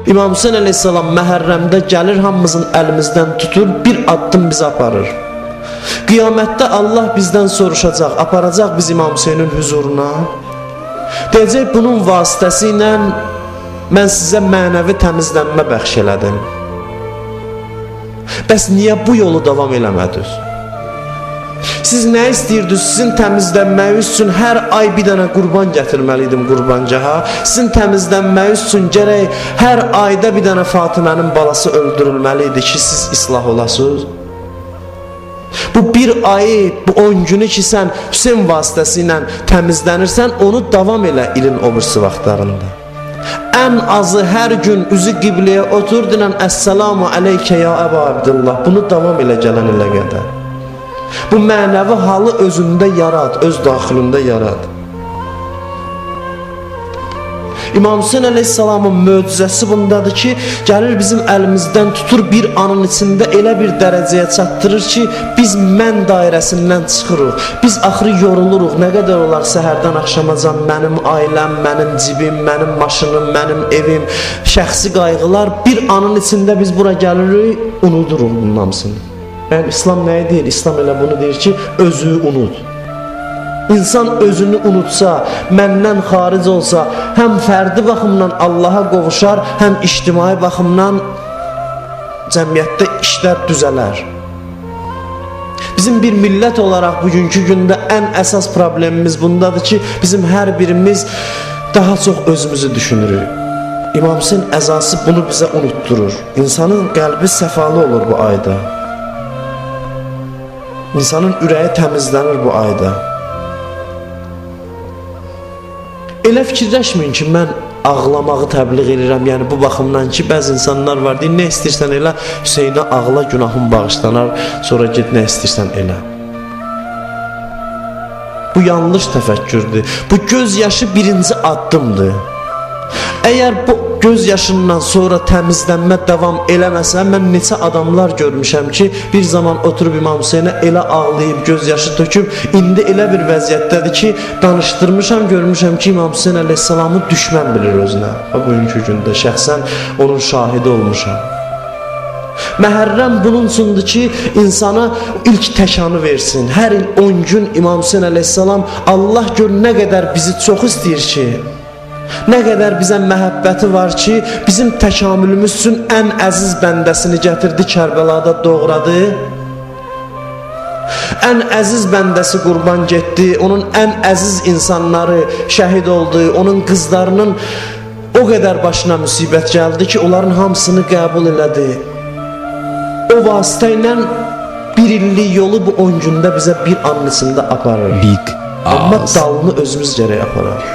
İmam Hüseyn əleyhissalam Məhərrəmdə gəlir, hamımızın əlimizdən tutur, bir addım bizi aparır. Qiyamətdə Allah bizdən soruşacaq, aparacaq biz İmam Hüseynin hüzuruna. Deyəcək, bunun vasitəsi ilə mən sizə mənəvi təmizlənmə bəxş elədim. Bəs niyə bu yolu davam eləmədiniz? Siz nə istəyirdiniz? Sizin təmizlənməyiniz üçün hər ay bir dənə qurban gətirməliydim qurbangaha. Sizin təmizlənməyiniz üçün gərək hər ayda bir dənə Fatimənin balası öldürülməli idi ki, siz islah olasınız. Bu bir ayı, bu 10 günü ki sən Hüseyn vasitəsi ilə təmizlənirsən, onu davam elə ilin o birisi vaxtlarında. Ən azı hər gün üzü qibləyə otur, dinən Əssalamu aleykə ya Əba Abdullah. Bunu davam elə gələn ilə qədər. Bu mənəvi halı özündə yarat, öz daxilində yarat. İmam Hüseyn əleyhissalamın möcüzəsi bundadır ki, gəlir bizim əlimizdən tutur, bir anın içində elə bir dərəcəyə çatdırır ki, biz mən dairəsindən çıxırıq. Biz axırı yoruluruq. Nə qədər olar səhərdən axşamacan mənim ailəm, mənim cibim, mənim maşınım, mənim evim, şəxsi qayğılar, bir anın içində biz bura gəlirik, unuduruq bunun hamısını. Yəni İslam nəyi deyir? İslam elə bunu deyir ki, özü unut. İnsan özünü unutsa, məndən xaric olsa, həm fərdi baxımdan Allaha qovuşar, həm ictimai baxımdan cəmiyyətdə işlər düzələr. Bizim bir millət olaraq bugünkü gündə ən əsas problemimiz bundadır ki, bizim hər birimiz daha çox özümüzü düşünürük. İmam Hüseyn əzası bunu bizə unutdurur. İnsanın qəlbi səfalı olur bu ayda. İnsanın ürəyi təmizlənir bu ayda. Elə fikirləşməyin ki, mən ağlamağı təbliğ edirəm. Yəni bu baxımdan ki, bəzi insanlar var, deyir, nə istəyirsən elə, Hüseynə ağla, günahın bağışlanar, sonra get nə istəyirsən elə. Bu yanlış təfəkkürdür. Bu göz yaşı birinci addımdır. Əgər bu göz yaşından sonra təmizlənmə davam eləməsə, mən neçə adamlar görmüşəm ki, bir zaman oturub İmam Hüseynə elə ağlayıb, göz yaşı töküb, indi elə bir vəziyyətdədir ki, danışdırmışam, görmüşəm ki, İmam Hüseyn əleyhissalamı düşmən bilir özünə. Bugünkü gündə şəxsən onun şahidi olmuşam. Məhərrəm bunun üçündür ki, insana ilk təkanı versin. Hər il 10 gün İmam Hüseyn əleyhissalam, Allah gör nə qədər bizi çox istəyir ki, nə qədər bizə məhəbbəti var ki, bizim təkamülümüz üçün ən əziz bəndəsini gətirdi, Kərbəlada doğradı. Ən əziz bəndəsi qurban getdi, onun ən əziz insanları şəhid oldu, onun qızlarının o qədər başına müsibət gəldi ki, onların hamısını qəbul elədi. O vasitə ilə bir illik yolu bu 10 gündə bizə bir anın içində aparır. Big Amma Ass. dalını özümüz gərək aparar.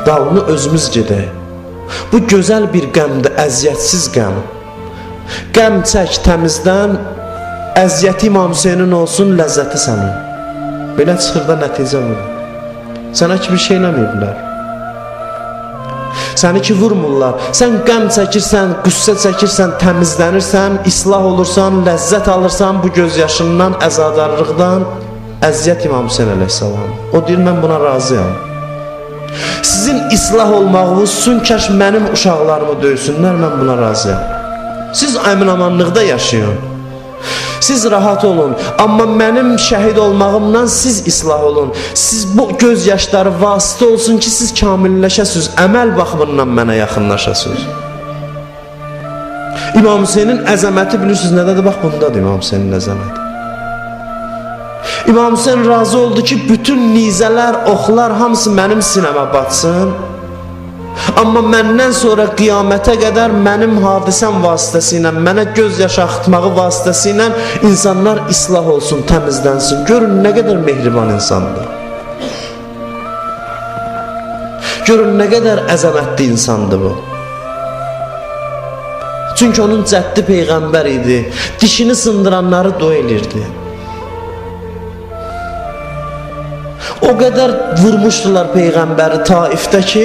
Dalını özümüz gedək. Bu gözəl bir qəmdir, əziyyətsiz qəm. Qəm çək təmizdən, əziyyəti İmam Hüseynin olsun, ləzzəti sənin. Belə çıxır da nəticə budur. Sənə ki bir şey eləməyiblər. Səni ki vurmurlar. Sən qəm çəkirsən, qüssə çəkirsən, təmizlənirsən, islah olursan, ləzzət alırsan bu göz yaşından, əzadarlıqdan. Əziyyət İmam Hüseyn əleyhissalam. O deyir, mən buna razıyam. Sizin islah olmağınız üçün kaş mənim uşaqlarımı döysünlər, mən buna razıyam. Siz əmin-amanlıqda yaşayın. Siz rahat olun, amma mənim şəhid olmağımdan siz islah olun. Siz bu göz yaşları vasitə olsun ki, siz kamilləşəsiniz, əməl baxımından mənə yaxınlaşasınız. İmam Hüseynin əzəməti bilirsiniz nədədir? Bax bundadır İmam Hüseynin əzəməti. İmam Hüseyn razı oldu ki, bütün nizələr, oxlar hamısı mənim sinəmə batsın. Amma məndən sonra qiyamətə qədər mənim hadisəm vasitəsilə, mənə göz yaşı axıtmağı vasitəsilə insanlar islah olsun, təmizlənsin. Görün nə qədər mehriban insandır. Görün nə qədər əzəmətli insandır bu. Çünki onun cəddi peyğəmbər idi. Dişini sındıranları dua elirdi. O qədər vurmuşdular peyğəmbəri Taifdə ki,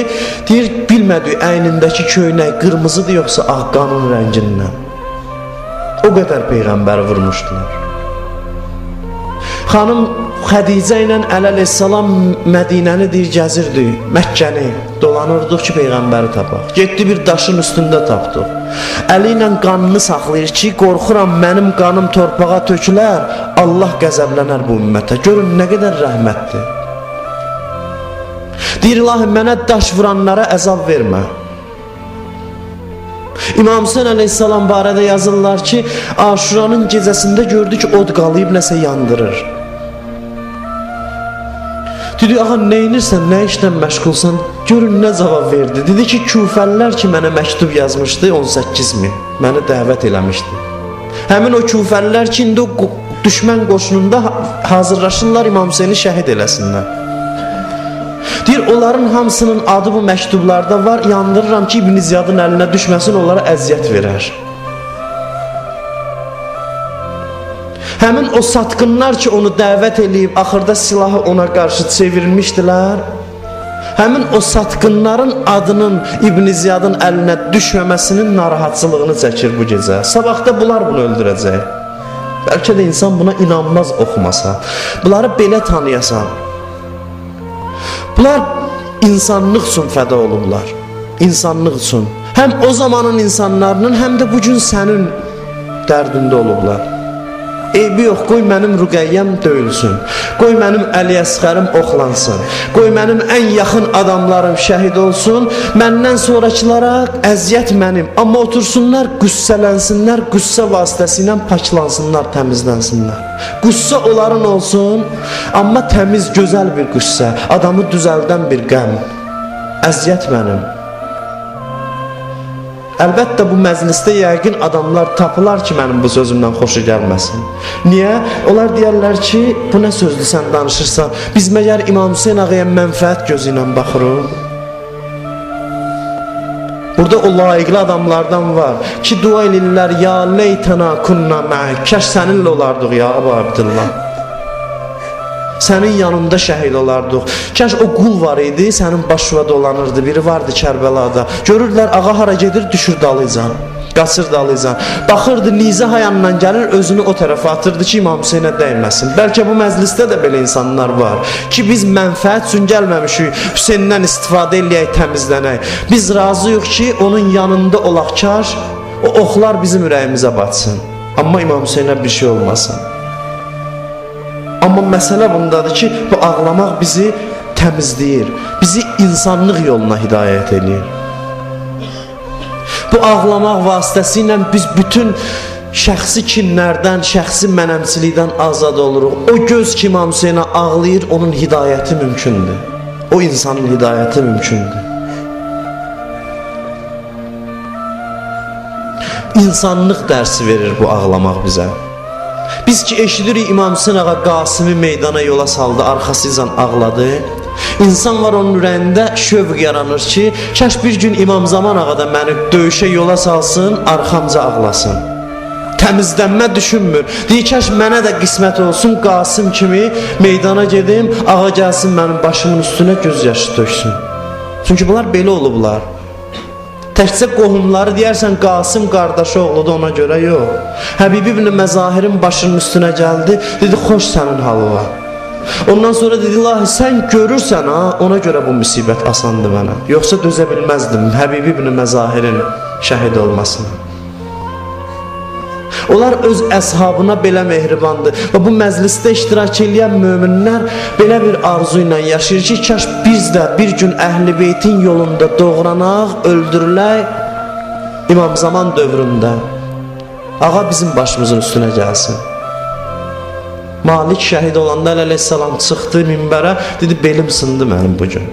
deyir, bilmədi əynindəki köynək qırmızıdır yoxsa ağ qanın rəngindən. O qədər peyğəmbəri vurmuşdular. Xanım Xədicə ilə Əli əleyhissalam Mədinəni deyir, gəzirdi, Məkkəni dolanırdıq ki, Peyğəmbəri tapaq. Getdi bir daşın üstündə tapdıq. Əli ilə qanını saxlayır ki, qorxuram mənim qanım torpağa tökülər, Allah qəzəblənər bu ümmətə. Görün nə qədər rəhmətdir. Deyir, ilahi, mənə daş vuranlara əzab vermə. İmam Hüseyn əleyhissalam barədə yazırlar ki, Aşuranın gecəsində gördü ki, od qalayıb nəsə yandırır. Dedi, ağa, neynirsən, nə işlə məşğulsan? Görün nə cavab verdi. Dedi ki, Küfəllər ki, mənə məktub yazmışdı, 18 min, məni dəvət eləmişdi. Həmin o Küfəllər ki, indi o düşmən qoşununda hazırlaşırlar İmam Hüseyni şəhid eləsinlər. Deyir, onların hamısının adı bu məktublarda var, yandırıram ki, İbn Ziyadın əlinə düşməsin, onlara əziyyət verər. Həmin o satqınlar ki, onu dəvət eləyib, axırda silahı ona qarşı çevirmişdilər, həmin o satqınların adının İbn Ziyadın əlinə düşməməsinin narahatçılığını çəkir bu gecə. Sabahda bunlar bunu öldürəcək. Bəlkə də insan buna inanmaz oxumasa. Bunları belə tanıyasan. Bunlar insanlıq üçün fəda olublar. İnsanlıq üçün. Həm o zamanın insanlarının, həm də bugün sənin dərdində olublar. Eybi yox, qoy mənim Rüqəyyəm döyülsün, qoy mənim Əli Əsxərim oxlansın, qoy mənim ən yaxın adamlarım şəhid olsun, məndən sonrakılara əziyyət mənim. Amma otursunlar, qüssələnsinlər, qüssə vasitəsilə paklansınlar, təmizlənsinlər. Qüssə onların olsun, amma təmiz, gözəl bir qüssə, adamı düzəldən bir qəm, əziyyət mənim. Əlbəttə bu məclisdə yəqin adamlar tapılar ki, mənim bu sözümdən xoşu gəlməsin. Niyə? Onlar deyərlər ki, bu nə sözdür sən danışırsan? Biz məgər İmam Hüseyn ağaya mənfəət gözü ilə baxırıq? Burada o layiqli adamlardan var ki, dua eləyirlər, ya leytənə kunna mə'ək, kəş səninlə olardıq ya Əbu Abdullah. Sənin yanında şəhid olardıq. Kəş o qul var idi, sənin başına dolanırdı. Biri vardı Kərbəlada. Görürdülər, ağa hara gedir, düşür dalıcan. Qaçır dalıcan. Baxırdı, nizə hayandan gəlir, özünü o tərəfə atırdı ki, İmam Hüseynə dəyməsin. Bəlkə bu məclisdə də belə insanlar var ki, biz mənfəət üçün gəlməmişik, Hüseyndən istifadə eləyək, təmizlənək. Biz razıyıq ki, onun yanında olaq kaş, o oxlar bizim ürəyimizə batsın. Amma İmam Hüseynə bir şey olmasın. Amma məsələ bundadır ki, bu ağlamaq bizi təmizləyir, bizi insanlıq yoluna hidayət eləyir. Bu ağlamaq vasitəsilə biz bütün şəxsi kinlərdən, şəxsi mənəmçilikdən azad oluruq. O göz ki, İmam Hüseynə ağlayır, onun hidayəti mümkündür. O insanın hidayəti mümkündür. İnsanlıq dərsi verir bu ağlamaq bizə. Biz ki eşidirik İmam Hüseyn ağa Qasimi meydana yola saldı, arxasıcan ağladı. İnsan var onun ürəyində şövq yaranır ki, kəş bir gün İmam Zaman ağa da məni döyüşə yola salsın, arxamca ağlasın. Təmizlənmə düşünmür. Deyir, kəş mənə də qismət olsun, Qasım kimi meydana gedim, ağa gəlsin mənim başımın üstünə göz yaşı töksün. Çünki bunlar belə olublar. Təkcə qohumları deyərsən Qasım qardaşı oğludur, ona görə yox. Həbib ibn Məzahirin başının üstünə gəldi, dedi, xoş sənin halıva. Ondan sonra dedi, ilahi, sən görürsən ha, ona görə bu müsibət asandı mənə. Yoxsa dözə bilməzdim Həbib ibn Məzahirin şəhid olmasına. Onlar öz əshabına belə mehribandır və bu məclisdə iştirak eləyən möminlər belə bir arzu ilə yaşayır ki, kaş biz də bir gün Əhl-i Beytin yolunda doğranaq, öldürülək İmam Zaman dövründə. Ağa bizim başımızın üstünə gəlsin. Malik şəhid olanda Əli əleyhissalam çıxdı minbərə, dedi, belim sındı mənim bugün.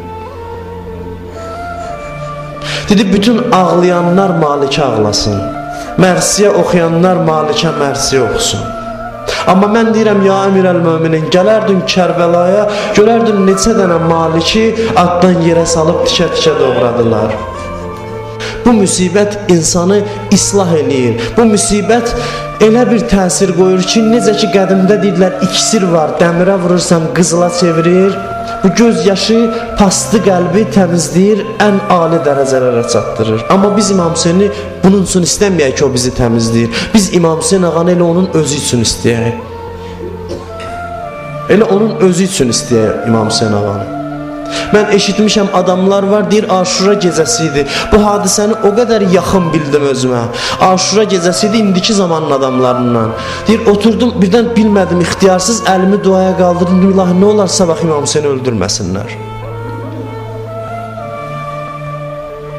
Dedi, bütün ağlayanlar Malikə ağlasın. Mərsiyə oxuyanlar Malikə mərsiyə oxusun. Amma mən deyirəm, ya Əmir əl-Möminin, gələrdin Kərbəlaya, görərdin neçə dənə Maliki atdan yerə salıb tikə-tikə doğradılar. Bu müsibət insanı islah eləyir. Bu müsibət elə bir təsir qoyur ki, necə ki qədimdə deyirlər, iksir var, dəmirə vurursan, qızıla çevirir. Bu göz yaşı pastı qəlbi təmizləyir, ən ali dərəcələrə çatdırır. Amma biz İmam Hüseyni bunun üçün istəməyək ki, o bizi təmizləyir. Biz İmam Hüseyn ağanı elə onun özü üçün istəyək. Elə onun özü üçün istəyər İmam Hüseyn ağanı. Mən eşitmişəm adamlar var, deyir Aşura gecəsi idi. Bu hadisəni o qədər yaxın bildim özümə. Aşura gecəsi idi indiki zamanın adamlarından. Deyir oturdum, birdən bilmədim, ixtiyarsız əlimi duaya qaldırdım. Dedim, İlahi, nə olar sabah İmam Hüseyni öldürməsinlər.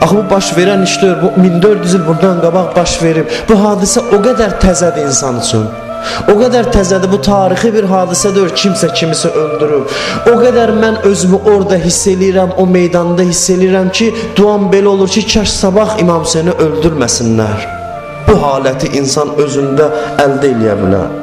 Axı bu baş verən iş deyil, bu 1400 il bundan qabaq baş verib. Bu hadisə o qədər təzədir insan üçün. O qədər təzədir, bu tarixi bir hadisə deyil, kimsə kimisə öldürüb. O qədər mən özümü orada hiss eləyirəm, o meydanda hiss eləyirəm ki, duam belə olur ki, kaş sabah İmam Hüseyni öldürməsinlər. Bu haləti insan özündə əldə eləyə bilər.